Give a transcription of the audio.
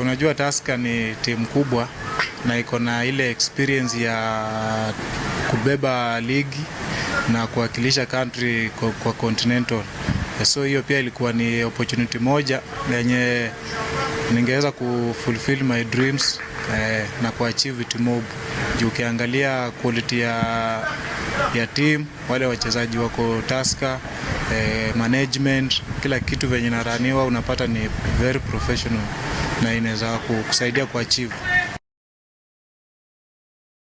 Unajua Tusker ni timu kubwa na iko na ile experience ya kubeba ligi na kuwakilisha country kwa continental. So hiyo pia ilikuwa ni opportunity moja yenye ningeweza kufulfill my dreams na kuachieve vitu mob. Juu ukiangalia quality ya team, wale wachezaji wako Tusker, management, kila kitu venye naraniwa unapata ni very professional na inaweza kusaidia kuachieve.